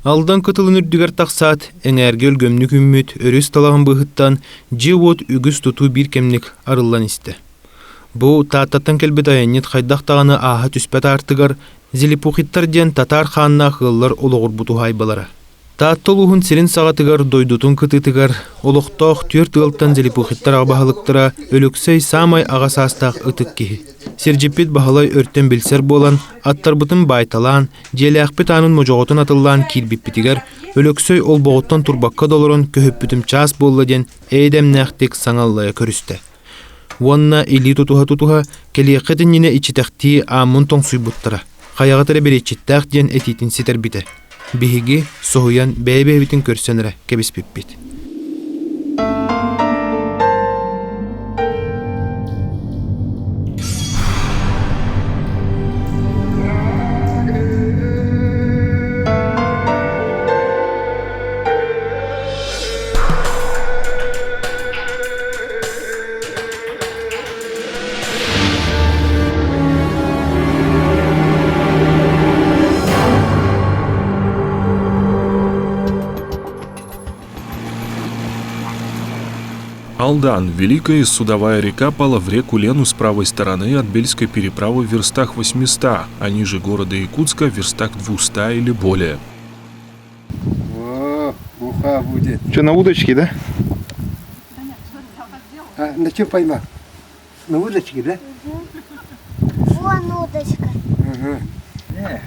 Алдан кытылын үрдүгэр тахсаат, эҥээргэ өлгөмнүк үүммүт өрүс талаҕын быыһыттан дьиэ-уот үгүс тутуу биир кэмник арыллан истэ. Бу Тааттаттан кэлбит айанньыт хайдах даҕаны ааһа түспэт аартыгар Зелепухиттар диэн татаар хааннаах ыаллар олоҕурбут уһаайбалара. Таатта улууһун сирин саҕатыгар дойдутун кытыытыгар олохтоох түөрт ыалтан Зелепухиттар аҕа баһылыктара Өлөксөй саамай аҕа саастаах ытык киһи. Сирдьиппит Баһылай өртөн билсэр буолан, аттарбытын баайталаан, дьиэлээхпит аанын модьоҕотун атыллаан киирбиппитигэр Өлөксөй олбоҕуттан турбакка да олорон көһүппүтүм чаас буолла диэн эйэ-дэмнээхтик саҥа аллайа көрүстэ. Уонна илии тутуһа-тутуһа кэлиэххит иннинэ иччитэхтии ааммын тоҥсуйбуттара, хайаҕыт эрэ бэриэччиттээх диэн этиитин ситэрбитэ. Биһиги соһуйан бэйэ-бэйэбитин көрсөн эрэ кэбиспиппит. Алдан, великая судовая река, пала в реку Лену с правой стороны от Бельской переправы в верстах 800, а ниже города Якутска в верстах 200 или более. О, уха будет. Что, на удочке, да? А, на чем поймал? На удочке, да? Вон удочка. Ага.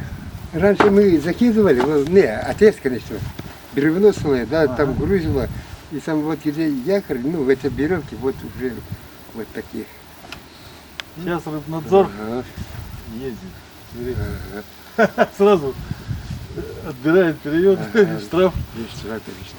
Раньше мы закидывали, ну, не, отец, конечно, бревно свое, да, там грузило, и там вот где якорь, ну, в этой веревке, вот уже вот таких. Сейчас рыбнадзор Ага, ездит. ага. Сразу отбирает период, Ага. штраф. Есть штраф, конечно.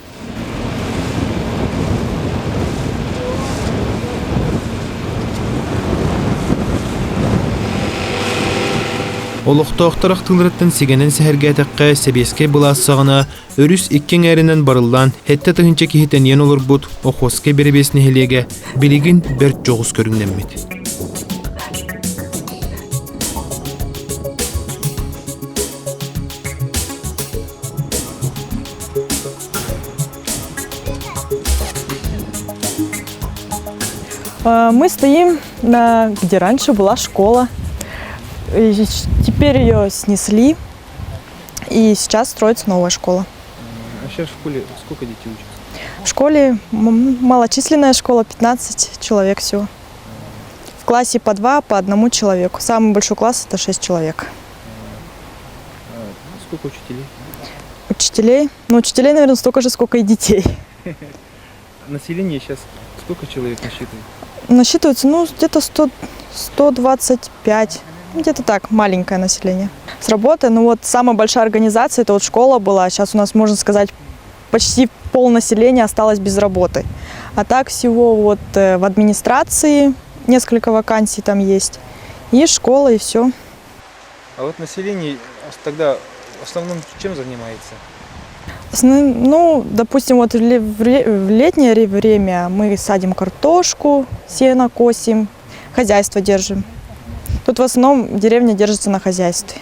Олохтоохтор ахтыыларыттан сигэнэн сэһэргээтэххэ, сэбиэскэй былаас саҕана өрүс икки эҥээринэн барыллаан сэттэ тыһыынча киһи тэнийэн олорбут Охотскай Бэрэбиэс нэһилиэгэ билигин бэрт дьоҕус көрүҥнэммит. Мы стоим на, где раньше была школа. И теперь ее снесли, и сейчас строится новая школа. А сейчас в школе сколько детей учатся? В школе малочисленная школа, 15 человек всего. В классе по два, по одному человеку. Самый большой класс – это 6 человек. Сколько учителей? Учителей? Ну, учителей, наверное, столько же, сколько и детей. Население сейчас сколько человек насчитывает? Насчитывается, ну, где-то 100, 125, где-то так, маленькое население. С работы, ну вот самая большая организация, это вот школа была. Сейчас у нас, можно сказать, почти пол населения осталось без работы. А так всего вот в администрации несколько вакансий там есть. И школа, и все. А вот население тогда в основном чем занимается? Ну, допустим, вот в летнее время мы садим картошку, сено косим, хозяйство держим. Тут в основном деревня держится на хозяйстве.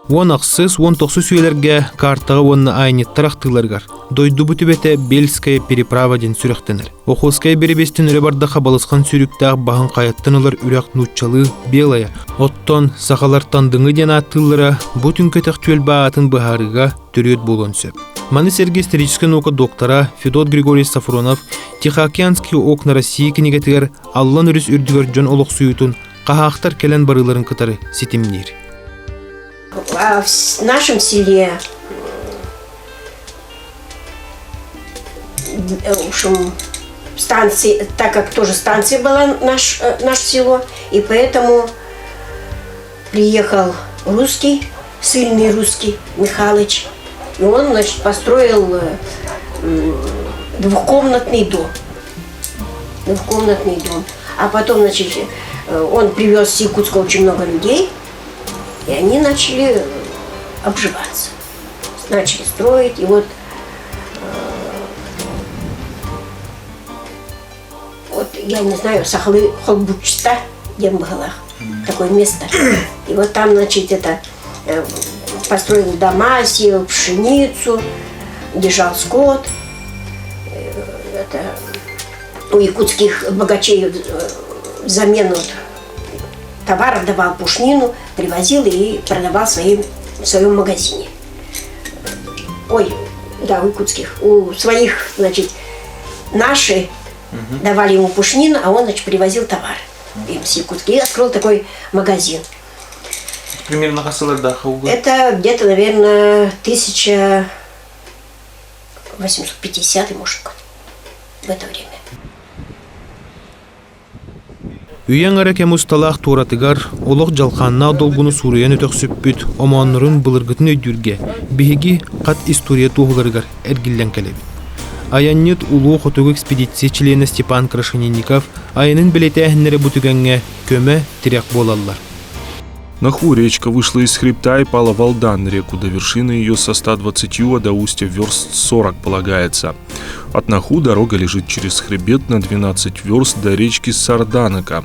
Уон ахсыс, уон тохсус үйэлэргэ картаҕа уонна айанньыттар ахтыыларыгар дойдубут үбэтэ Бельская переправа диэн сүрэхтэнэр. Охотскай бирэбиэстин өрө бардаха балысхан сүүрүктээх баһын хайаттан ылар үрэх нууччалыы Белая, оттон сахалар Тандыҥы диэн ааттыыллара бу түҥкэтэх түөлбэ аатын быһаарыыга төрүөт буолуон сөп. Маны сэргэ историческай наука доктора Федот Григорьевич Сафронов «Тихоокеанские окна России» кинигэтигэр Аллан өрүс үрдүгэр дьон олохсуйуутун хаһаахтар кэлэн барыыларын кытары ситимниир. А в нашем селе в общем, станции, так как тоже станция была наш, наше село, и поэтому приехал русский, сильный русский Михалыч, и он, значит, построил двухкомнатный дом. Двухкомнатный дом. А потом, значит, он привез с Якутска очень много людей, и они начали обживаться. Начали строить, и вот вот я не знаю, сахалыы Холбучта диэн быһыылаах такое место. И вот там, значит, это Построил дома, сеял пшеницу, держал скот. Это, у якутских богачей взамен вот, товаров давал пушнину, привозил и продавал своим, в своем магазине. Ой, да, у якутских, у своих, значит, наши давали ему пушнину, а он, значит, привозил товар им с Якутски. И открыл такой магазин. Примерно хасылардаха угу. Это где-то, наверное, 1850 может год в это время. Үйэҥ эрэ кэм усталаах туоратыгар олох дьалхааннаах долгуну суруйан өтөхсүппүт омооннорун былыргытын өйдүүргэ биһиги хат история туоһуларыгар эргиллэн кэлэбит. Айанньыт Улуу Хотугу экспедиция чилиэнэ Степан Крашенинников айанын бэлиэтээһиннэрэ бу түгэҥҥэ көмө, тирэх буолаллар. Наху речка вышла из хребта и пала в Алдан, реку до вершины ее со 120 а до устья верст 40 полагается. От Наху дорога лежит через хребет на 12 верст до речки Сарданака,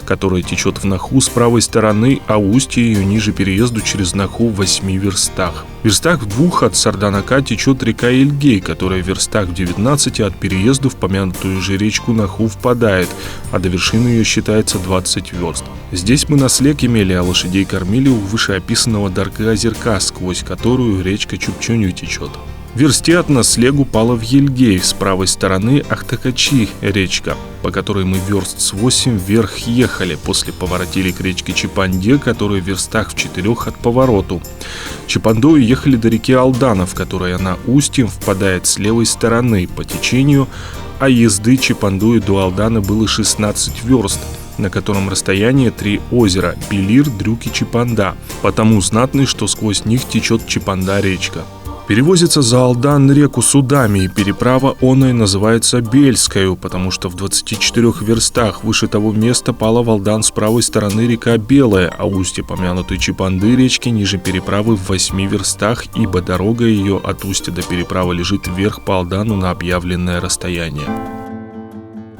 которая течет в Наху с правой стороны, а устье ее ниже переезду через Наху в 8 верстах. В верстах в двух от Сарданака течет река Эльгей, которая в верстах в 19 от переезду в помянутую же речку Наху впадает, а до вершины ее считается 20 верст. Здесь мы наслег имели, а лошадей кормили у вышеописанного Дарка озерка, сквозь которую речка Чупчуню течет. В версте от наслегу пала в Ельгей, с правой стороны Ахтакачи речка, по которой мы верст с 8 вверх ехали, после поворотили к речке Чапанде, которая в верстах в четырех от повороту. Чапандою ехали до реки Алдана, в которой она устьем впадает с левой стороны по течению, а езды Чапандою до Алдана было 16 верст, на котором расстояние три озера – Белир, Дрюк и Чапанда, потому знатный, что сквозь них течет Чапанда речка. Перевозится за Алдан реку судами, и переправа оная называется Бельскою, потому что в 24 верстах выше того места пала в Алдан с правой стороны река Белая, а устье помянутой Чапанды речки ниже переправы в 8 верстах, ибо дорога ее от устья до переправы лежит вверх по Алдану на объявленное расстояние.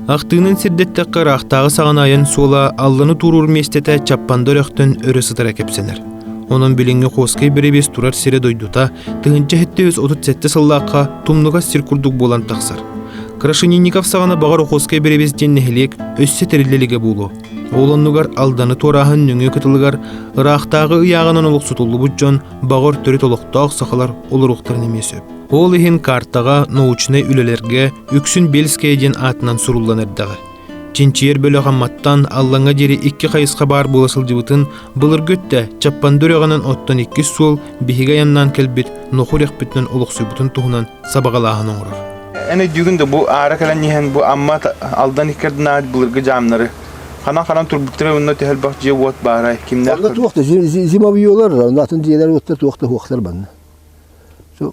Ахтыынан сирдэттэххэ ыраахтааҕы саҕана айан суола Алланы туоруур миэстэтэ Чаппанда өрөхтөн өрө сытара кэпсэнэр. Онон билиҥҥи Охуоскай бэрэбиэс турар сирэ-дойдута 1737 сыллаахха тумнугас сир курдук буолан тахсар. Крашенинников саҕана баҕар Охуоскай бэрэбиэс диэн нэһилиэк өссө тэриллэ илигэ буолуо. Ол оннугар Алданы туорааһын нөҥүө кытылыгар ыраахтааҕы ыйааҕынан олохсутуллубут дьон баҕар төрүт олохтоох сахалар олоруохтарын эмиэ сөп. Ол иһин картаҕа научнай үлэлэргэ үксүн Бельская диэн аатынан суруллан эрдэҕэ. Чинчийэр бөлөх Амматтан Аллаҥҥа диэри икки хайысха баар буола сылдьыбытын былыргы өттө Чаппанды үрэҕинэн оттон иккис суол биһиги айаннаан кэлбит Ноху үрэхпитинэн олохсуйбутун туһунан сабаҕалааһын оҥорор. Эн өйдүүгүн да бу аара кэлэн иһэн бу Амма Алдан иккэрдинээт былыргы дьаамнары ханан-ханан турбуттара онно төһө элбэх дьиэ-уот баарай кимнээх Онно туох да зимовьелар, атын дьиэлэр уоттар туох да суохтар манна.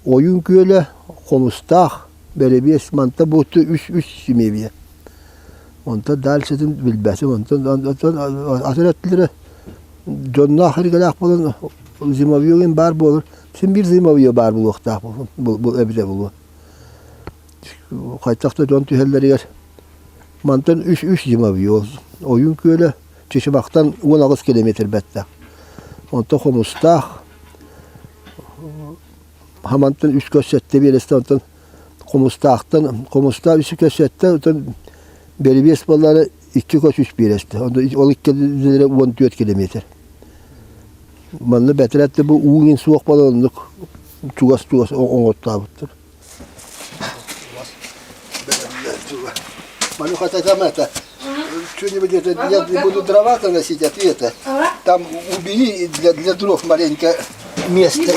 Ойуун күөлэ хомустаах, бэрэбиэс манта буоту үс үс симиэбийэ. Онтон дальшетын билбэтим. Онтон атын өттүлэрэ дьонноох эргэлээх буолан зимовье баар буолар. Син биир зимовье баар буолуохтаах эбитэ буолуо. Хайдах да дьон түһэллэригэр мантан үс үс зимовье. Ойуун күөлэ Чычымахтан 18 километр бэттээх. Онтон Хомустаах Хамантан үс көс сэттэ биэрэстэ онтон Хомустаахтан Хомустаах үс көс сэттэ онтон Бэрибиэс буоллаары икки көс үс биэрэстэ. Ол икки 14 километр. Манна бэтэрэтте бу уу иҥин суох буолан оннук чугас-чугас оҥоттообуттар. Малюха, там это, что-нибудь это, я буду дрова носить, а ты это, там убери для, для дров маленько место.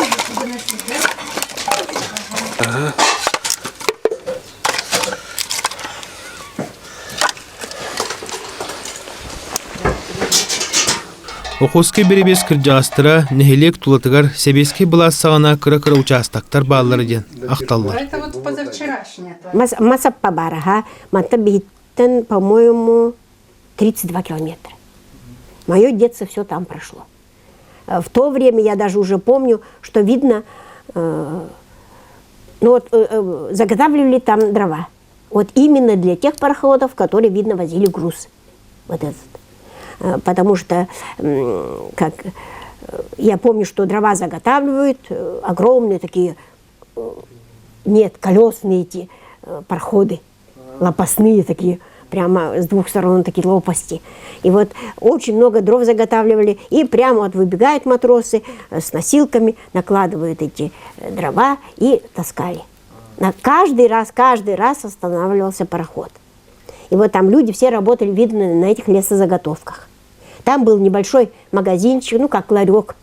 Ага. Охотскай бэрэбиэс кырдьаҕастара нэһилиэк тулатыгар сэбиэскэй былаас саҕана кыра-кыра учаастактар бааллара диэн ахталлар. Это вот позавчерашнее. Масаппа бараха, манта биһиттэн, по-моему, 32 километра. Мое детство все там прошло. В то время я даже уже помню, что видно, ну вот заготавливали там дрова. Вот именно для тех пароходов, которые, видно, возили груз. Вот этот. Потому что, как Я помню, что дрова заготавливают, огромные такие, нет, колесные эти пароходы, лопастные такие, прямо с двух сторон такие лопасти. И вот очень много дров заготавливали, и прямо вот выбегают матросы с носилками, накладывают эти дрова и таскали. На каждый раз останавливался пароход. И вот там люди все работали, видно, на этих лесозаготовках. Там был небольшой магазинчик, ну, как ларек.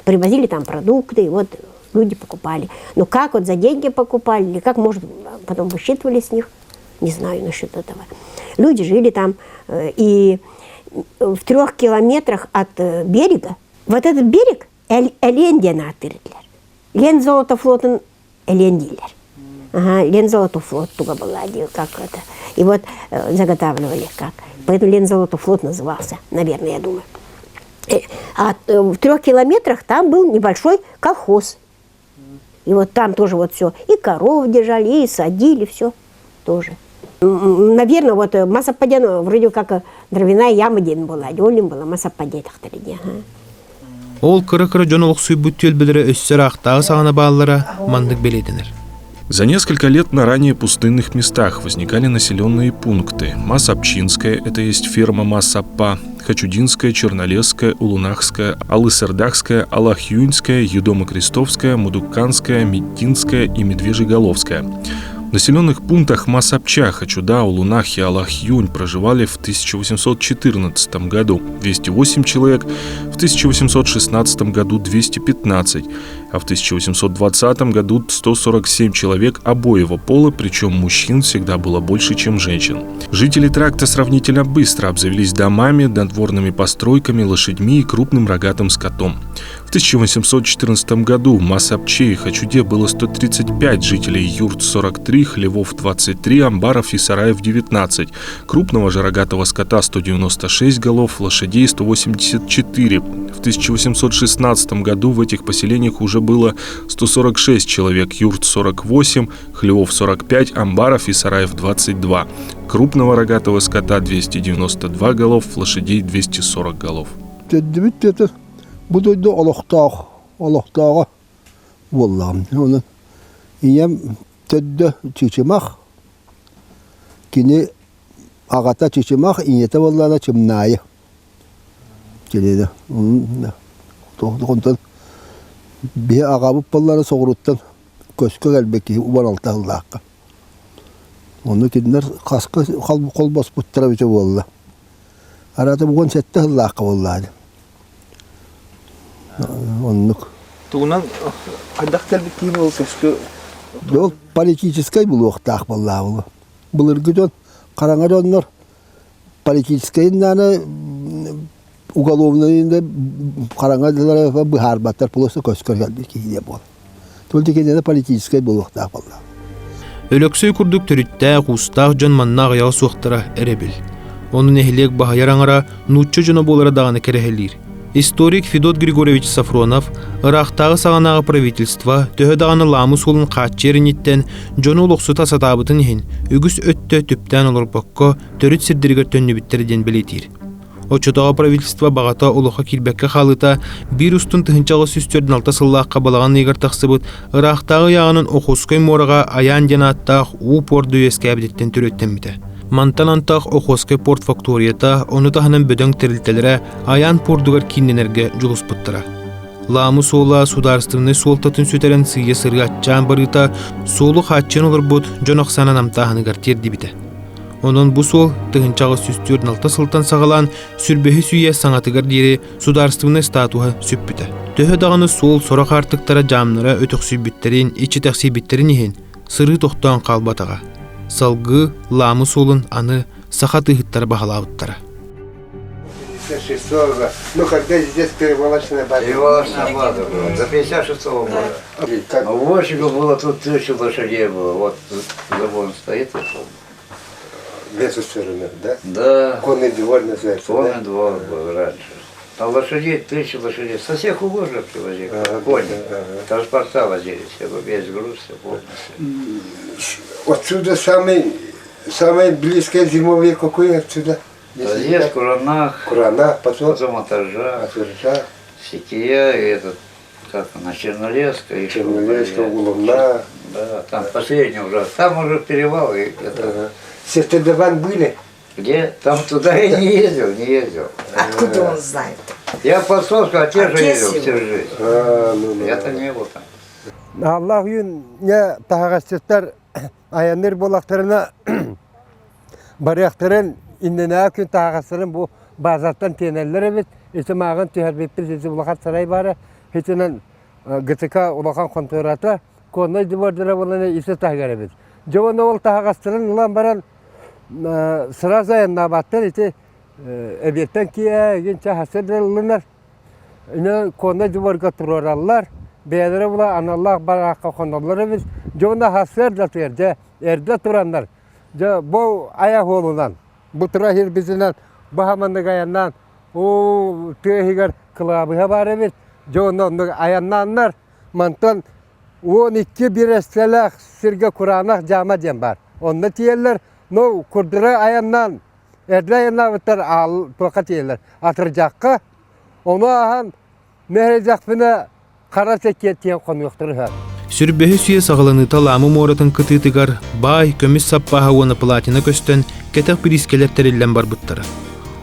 Привозили там продукты, и вот люди покупали. Но как вот за деньги покупали, или как, может, потом высчитывали с них, не знаю насчет этого. Люди жили там, и в 3 километрах от берега, вот этот берег Элен диэн ааттыыр этилэр. Лензолото флотун Элен дииллэр. Ага, Лензолото флот туга была, как это. И вот заготавливали как. Поэтому Лензолото флот назывался, наверное, я думаю. А в 3 километрах там был небольшой колхоз. И вот там тоже вот все. И коров держали, и садили, все тоже. Наверное, вот Масаппа вроде как дровяная яма диэн была, ол была Масаппа ага. Ол кыра-кыра дьон олохсуйбут түөлбэлэрэ өссө ыраахтааҕы саҕана бааллара маннык бэлиэтэнэр. За несколько лет на ранее пустынных местах возникали населенные пункты. Масапчинская, это есть ферма Масаппа, Хачудинская, Чернолесская, Улунахская, Алысардахская, Алахюнская, Юдомо-Крестовская, Мудуканская, Медтинская и Медвежьеголовская. В населенных пунктах Масапча, Хачуда, Улунах и Алахюнь проживали в 1814 году 208 человек, в 1816 году 215, а в 1820 году 147 человек обоего пола, причем мужчин всегда было больше, чем женщин. Жители тракта сравнительно быстро обзавелись домами, надворными постройками, лошадьми и крупным рогатым скотом. В 1814 году в Масапче и Хачуде было 135 жителей, юрт 43, хлевов 23, амбаров и сараев 19, крупного же рогатого скота 196 голов, лошадей 184. В 1816 году в этих поселениях уже было 146 человек, юрт 48, хлевов 45, амбаров и сараев 22. Крупного рогатого скота 292 голов, лошадей 240 голов. Төрдүбүт бу дойду олохтоох, олохтооҕо буоллаҕым. Оны ийэм төрдө Чычымах, кини аҕата Чычымах, ийэтэ буоллаҕына Чымнаайы. Кинини онтон биһи аҕабыт буоллаҕына соҕуруттан көскө кэлбит киһи 16 сыллаахха. Онно кинилэр хаска холбоспуттара эбитэ буолла. Арата 17 сыллаахха буоллаҕа. Оннук. Тугунан хайдах кэлбит киһи ол көскө Ол политическай булуохтаах буоллаа Былыргы дьон хараҥа дьоннор политическай нааны уголовный хараҥа дылара быһаарбаттар просто көскөр кэлбит киһи буол. Только кинини политическай буолуохтаах буолла. Өлөксөй курдук төрүттээх, уустаах дьон манна аҕыйаҕа суохтара эрэбил. Ону нэһилиэк баһыйар аҥара нуучча дьоно буолара даҕаны кэрэһэлиир. Историк Федот Григорьевич Сафронов ыраахтааҕы саҕанааҕы правительство төһө даҕаны Лаамы суолун хааччыйар инниттэн дьону олохсута сатаабытын иһин үгүс өттө түптээн олорбокко төрүт сирдэригэр төннүбүттэр диэн бэлиэтиир. Оччотооҕу правительство баҕата олоххо киирбэккэ хаалыыта биир устун 1846 сыллаахха балаҕан ыйыгар тахсыбыт ыраахтааҕы ыйааҕынан Охотскай муораҕа Айаан диэн ааттаах уу порду үөскээбититтэн төрүөттэммитэ. Мантан антах Охотскай порт факторията, ону таһынан бөдөҥ тэрилтэлэрэ Айаан пордугар кииннэнэргэ дьулуспуттара. Лаамы суола судаарыстыбаннай суолтатын сүтэрэн сыыйа сырыы аччаан барыыта суолу хааччыйан олорбут дьон ахсаанын намтааһыныгар тиэрдибитэ. Онон бу суол 1846 сылтан саҕалаан сүрбэһис үйэ саҥатыгар диэри судаарыстыбаннай статуһа сүппүтэ. Төһө даҕаны суол сорох аартыктара дьаамнара өтөхсүйбүттэрин, иччитэхсийбиттэрин иһин сырыы тохтоон хаалбатаҕа. Салгыы Лаамы суолун аны саха тыыһыттара баһылаабыттара. 56-го. Ну, когда здесь перевалочная база. Перевалочная база была, до 56-го года. Как? А возчиков было тут 1000 лошадей было. Вот забор стоит. Вот. В эту сторону, да? Да. Конный двор называется, Конный да? двор был раньше. Там лошадей, 1000 лошадей. Со всех углов же привозили. Кони. Транспорта возили все, весь груз, все полностью. Отсюда самый, самое близкое зимовье какое отсюда? Разъезд Куранах, Куранах, потом потом Атажа, Атыржа, Сития, и этот, как она, Чернолеска. И Чернолеска, Уловна. Да, там последний уже. Там уже перевал. И это. Ага. Сестры были? Где? Там туда я не ездил, не ездил. Откуда он знает? Я по Соску, отец же Отец ездил его. всю жизнь. А, ну, ну. Я-то не был там. Аллах үйүн таһаҕасчыттар айанныыр буоллахтарына барыахтарын иннинээҕи күн таһаҕастарын бу базаттан тиэнэллэр эбит. Ити мааҕын түһэрбиппит ити улахан сарай баара. Итинэн ГТК улахан хонтуората коннай двордара буолан ити таһыгар эбит. Дьэ уонна ол таһаҕастарын ылан баран сразу айаннаабаттар ити эбиэттэн киэһэ игин чаһасы ыллынар. Ини коннай дворга туруораллар. Бэйэлэрэ була аналлаах бараахха хоноллор эбит. Дьэ уонна сарсыарда дьэ эрдэ тураннар Дьэ, бу айах уолунан, бу тура сирбитинэн бу хаманнык айаннаан, уу тыа иһигэр кылаабыһа баар эбит. Дьэ, онно оннук айаннааннар, мантан 12 биэрэстэлээх сиргэ кураанах дьаама диэн баар. Онно тиийэллэр, ну, курдура айаннаан, эрдэ айаннаабыттар аал туохха тиийэллэр. Атырдьахха, ону ааһан Мэһэйдэхпинэ хара сэкиэ тиэн хонуохтара үһү. Сүрбэһи сүйэ саҕаланыыта Лаамы муоратын кытыытыгар баай, көмүс саппааһа уонна платина көстөн, кэтэх бириискэлэр тэриллэн барбыттара.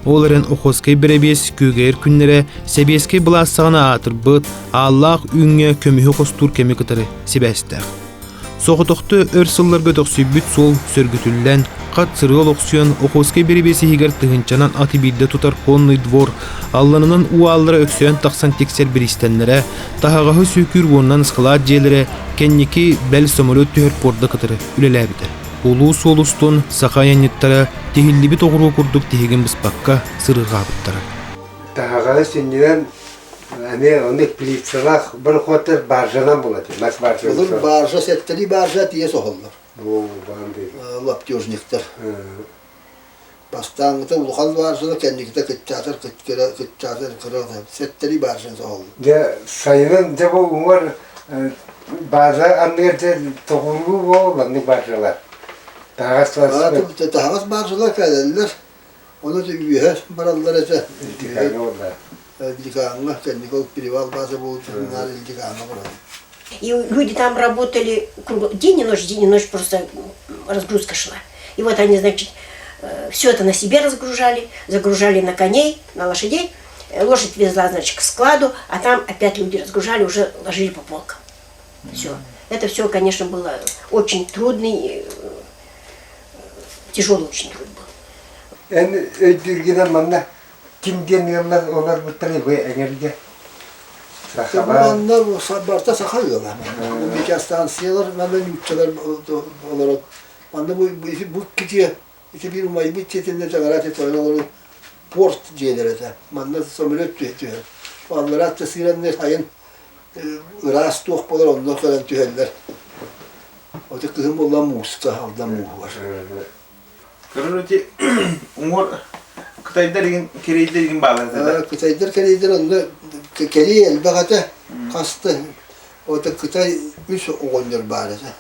Ол эрэн Охотскай бэрэбиэс күөгэйэр күннэрэ сэбиэскэй былаас саҕана аатырбыт, ааллаах үүҥҥэ көмүһү хостуур кэми кытары сибээстээх. Соҕотохто өр сылларга төхсүйбүт суол сөргүтүллэн, хат сырыы олохсуйан Охотскай бэрэбиэс иһигэр тыһыынчанан аты биирдэ тутар конный двор, алланынан уу ааллара өксөйөн тахсан тиксэр бириистэннэрэ, таһаҕаһы сүүкүүр уонунан ыскылаат дьиэлэрэ, кэнники бэл самолет түһэр порда кытары үлэлээбитэ. Улуу суол устун саха айанньыттара тиһиллибит оҕуруо курдук тиһигин быспакка сырыырҕаабыттара. Таһаҕаһы сүнньүнэн Эмиэ оннук плитцалаах борохуоттар баржанан буолар мас баржа. Былыр баржа сэттэлии баржа тиийэ соһоллор. Лаптежниктар. Бастааҥҥыта улахан баржаны кэнникитэ кыччаатар кыра кыччаатар кыра сэттэлии баржаны соһоллор. Дьэ сайынын дьэ бу уҥуор база анныгар дьэ тоҕуруу буол оннук баржалар. Таһаҕас Таһаҕас баржалар кэлэллэр. Ону үөһэ бараллар этэ. Илдикааҥҥа, кэнники ол перевал бааза буолбутун Илдикааҥҥа бараллар. И люди там работали день и ночь, день и ночь просто разгрузка шла. И вот они, значит, все это на себе разгружали, загружали на коней, на лошадей. Лошадь везла, значит, к складу, а там опять люди разгружали, уже ложили по полкам. Все. Это все, конечно, было очень трудный, тяжелый очень труд был. Эн өйдүүргүнэн манна ким диэн ыаллар олорбуттарый бу эҥэргэ? Сахалар. Манна барыта саха ыала. Станциялар манна нууччалар олорор. Манна бу бу китиэ ити биир умайбыт дьиэтиннэ дьаҥара тойон олорор порт дьиэлэрэ этэ. Манна самолет түһэ түһэр. Аллара сыыраннар сайын ыраас туох буолар онно кэлэн түһэллэр. Оти кыһын буолла мууска, алдан мууһугар. Көрөр уҥуор кытайдар игин кэриэйдэр игин баалар этэ да? Кытайдар кэриэйдэр онно кэриэй элбэх этэ. Хаста ото Кытай үс оҕонньор баар этэ.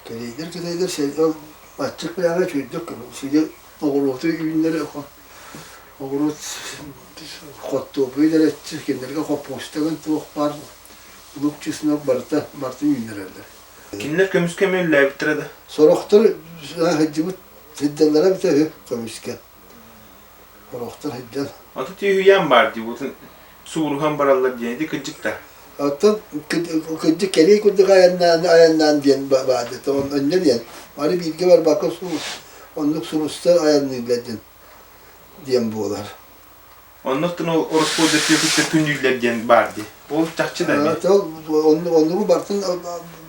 Кэриэйдэр кытайдар ол аччык бэйэҕэ үчүгэйдик сири оҕуруоту үүннэрэ оҕуруот хортуоппуйу дэлэччи кинилэргэ хоппуустарын туох баар лук чеснок барыта барытын үүннэрэллэр. Кинилэр көмүскэ эмиэ үлэлээбиттэрэ да? Сорохтор сылдьыбыт сылдьаллара эбитэ үһү көмүскэ. Сорохтор сылдьар. Аты түһүйээн баар дии, бутун сууруһан бараллар диэн, ити кырдьык да? Оттон кырдьык кэлии курдук айаннаан айаннаан диэн баар онньо диэн. Бары бииргэ барбакка оннук субустар айанныыллар диэн диэн буолар. Оннуктан ол ороскуода түөкүттэр күннүүллэр диэн баар дии. Ол чахчы да эмиэ. Оннугу бартын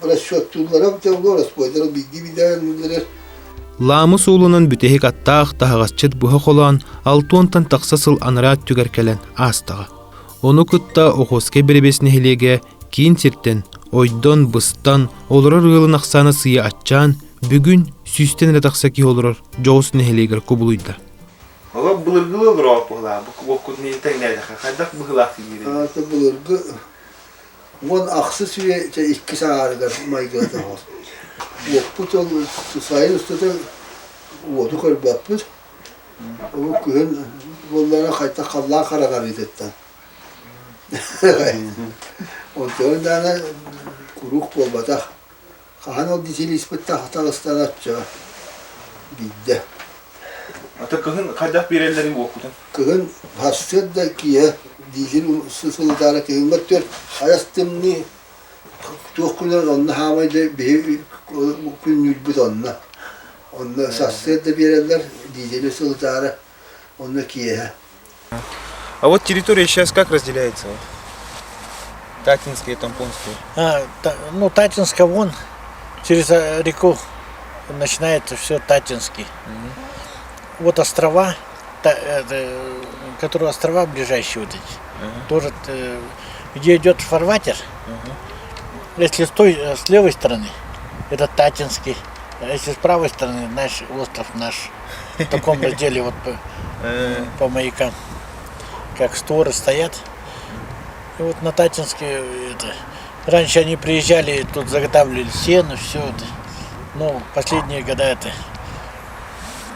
расчеттууллара ороскуойдара биирдии биирдэ Лаамы суолунан бүтэһик аттаах таһаҕасчыт быһа холоон алтуонтан тахса сыл анараа өттүгэр кэлэн аастаҕа. Ону кытта Охотскай бэрэбиэс нэһилиэгэ киин сиртэн ойдон, быстан, олорор ыалын ахсаана сыыйа аччаан, бүгүн сүүстэн эрэ тахса киһи олорор дьоҕус нэһилиэгэр кубулуйда. Олох былыргылыы олороот быһылаах, бу куоккутун тэҥнээтэххэ хайдах быһыылаах тиийири? Аата былыргы 16 үйэ иккис аарыгар майгыната оҕос. Уоппут ол сайын устата уоту көрбөппүт. Ол күһүн буоллаҕына хайдах халлаан хараҥарыытыттан. Онтон даҕаны куруук буолбатах. Хаһан ол дизелиспит таҕыстан оччо биирдэ. Ата кыһын хайдах биэрэллэрин буолкутун? Кыһын сарсыарда киэһэ дизель сылытаары кыһыҥҥа төрт хайас тымныы туох күнүн онно хаамай да биһи күннүүрбүт онно. Онно сарсыарда биэрэллэр дизели сылытаары онно киэһэ. А вот территория сейчас как разделяется? Вот? Татинская и Тампонская. А, та, ну, Татинская вон, через реку начинается все Татинский. Угу. Вот острова, та, это, которые острова ближайшие вот эти, угу. тоже, где идет фарватер, угу. если с, той, с левой стороны, это Татинский, а если с правой стороны, наш остров наш. В таком разделе вот по, по маякам, как створы стоят. И вот на Татинске это, раньше они приезжали, тут заготавливали сено, все это. Но последние года это,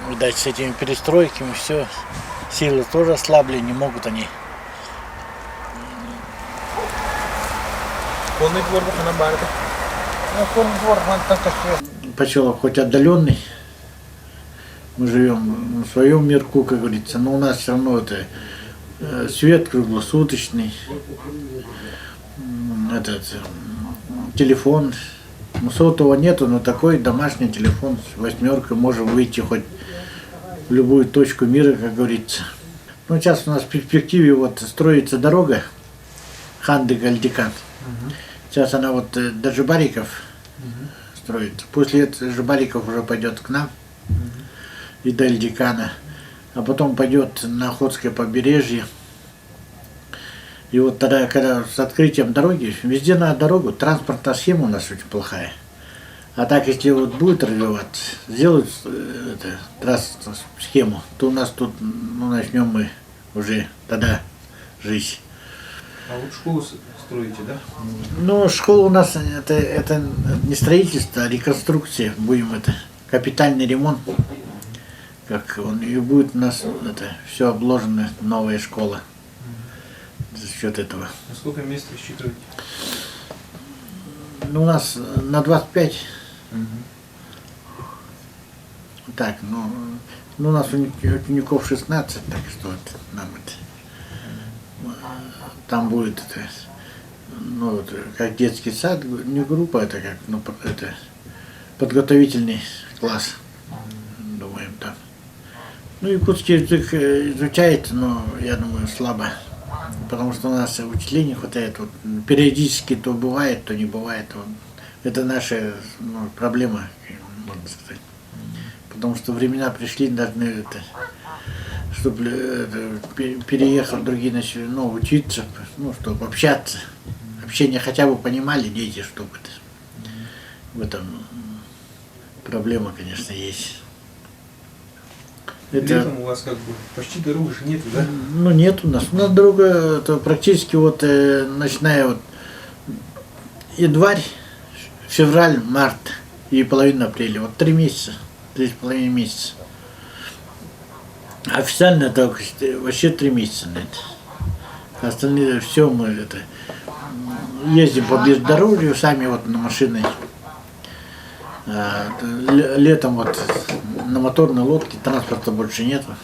видать, с этими перестройками все, силы тоже ослабли, не могут они. Конный двор ханан баарда? Ну, конный двор Поселок хоть отдаленный, мы живем в своем мирку, как говорится, но у нас все равно это свет круглосуточный, этот телефон, ну, сотового нету, но такой домашний телефон с восьмеркой можем выйти хоть в любую точку мира, как говорится. Ну, сейчас у нас в перспективе вот строится дорога Ханды-Гальдикан. Угу. Сейчас она вот до Жабариков угу. строится. После этого Жабариков уже пойдет к нам угу. и до Эльдикана. А потом пойдет на Охотское побережье. И вот тогда, когда с открытием дороги, везде на дорогу, транспортная схема у нас очень плохая. А так, если вот будет развиваться, сделают это, трассу, схему, то у нас тут, ну, начнем мы уже тогда жить. А вот школу строите, да? Ну, школа у нас это не строительство, а реконструкция. Будем это, капитальный ремонт. Как он, и будет у нас это все обложено, новая школа. За счет этого. На сколько мест рассчитываете? Ну, у нас на 25. Угу. Так, ну, ну, у нас учеников 16, так что вот нам это, там будет это, ну, вот, как детский сад, не группа, это как, ну, это подготовительный класс, думаем там. Ну, якутский язык изучает, но, я думаю, слабо, потому что у нас учителей не хватает. Вот, периодически то бывает, то не бывает. Вот, это наша, ну, проблема, можно сказать. Потому что времена пришли, должны это, чтобы это, переехал другие начали, ну, учиться, ну, чтобы общаться. Общение хотя бы понимали дети, чтобы это. В этом проблема, конечно, есть. Это... Летом у вас как бы почти дороги же нету, да? Ну, нет у нас. У нас дорога это практически вот, начиная вот январь, февраль, март и половина апреля. Вот 3 месяца, 3,5 месяца. Официально это вообще 3 месяца на это. Остальные все мы это ездим по бездорожью сами вот на машине. Летом вот на моторной лодке транспорта больше нету.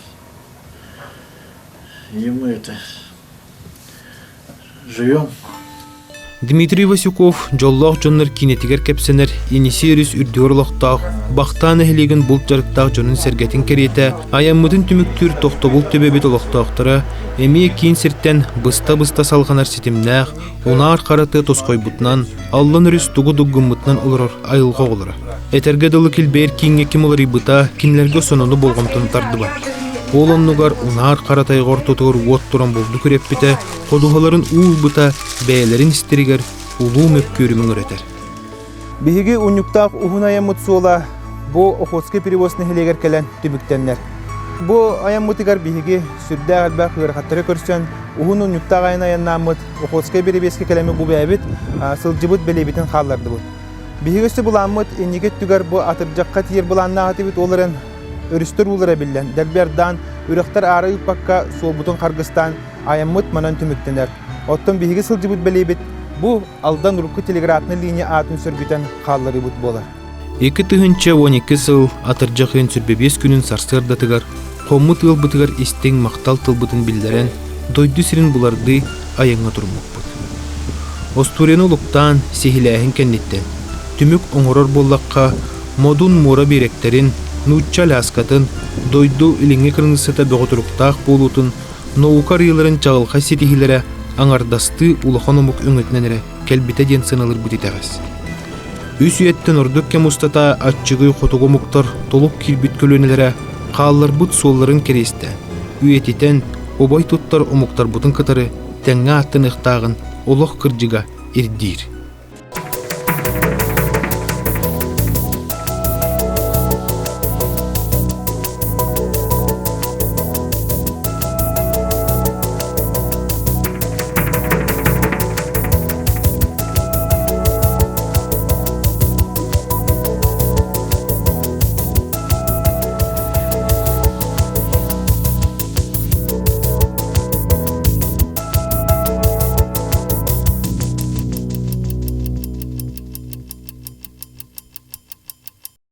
И мы это живем. Дмитрий Васюков дьоллоох дьоннор киинэтигэр кэпсэнэр Енисей өрүс үрдүгэр олохтоох Бахтаа нэһилиэгин булт дьарыктаах дьонун-сэргэтин кэриэтэ айаммытын түмүктүүр тохтобул төбөбүт олохтоохторо эмиэ киин сиртэн быста-быста салҕанар ситимнээх унаар хара тыа тосхойбутунан Аллан өрүс тугу дуггуммутунан олорор айылҕа оҕолоро. Этэргэ дылы килбэйэр кииҥҥэ ким уларыйбыта кинилэргэ сонуну болҕомтону тардыбат. Ол оннугар унаар хара тайҕа ортотугар уот туран булду күрэппитэ, ходуһаларын уу ылбыта бэйэлэрин истэригэр улуу мөккүөрү мөҥүрэтэр. Биһиги унньуктаах уһун айаммыт суола бу Охотскай перевоз нэһилиэгэр кэлэн түмүктэннэр. Бу айаммытыгар биһиги сүрдээх элбэх ыарахаттары көрсөн, уһун унньуктаах айан айаннааммыт Охотскай перевезка кэлэммит бу бэйэбит сылдьыбыт бэлиэбитин хааллардыбыт. Биһиги өссө былааммыт инники өттүгэр бу атырдьахха тиийэр былааннаах этибит, ол эрэн. өрүстэр уулара биллэн, дэлби ардаан, үрэхтэр аара ыыппакка суолбутун харгыстаан, айаммыт манан түмүктэнэр. Оттон биһиги сылдьыбыт бэлиэбит бу Алдан урукку телеграфнай линия аатын сөргүтэн хаалларыыбыт буолар. 2012 сыл атырдьах ыйын 25 күнүн сарсыардатыгар хоммут ыалбытыгар истиҥ махтал тылбытын биллэрэн, дойду сирин булардыы айаҥҥа туруммуппут. Остуоруйаны олуктаан, сиһилээһин кэнниттэн, түмүк оҥорор буоллахха, модун муора биэрэктэрин, нуучча Аляскатын, дойду илиҥҥи кырыныссата бөҕө туруктаах буолуутун наука арыйыыларын чаҕылхай ситиһиилэрэ аҥардастыы улахан омук өҥөтүнэн эрэ кэлбитэ диэн сыаналыырбыт итэҕэс. Үс үйэттэн ордук кэм устата аччыгый хотугу омуктар толук киирбит көлүөнэлэрэ хаалларбыт суолларын кэриэстээн, үйэтитэн, убай туттар омуктарбытын кытары тэҥҥэ ааттаныахтааҕын олох кырдьыга ирдиир.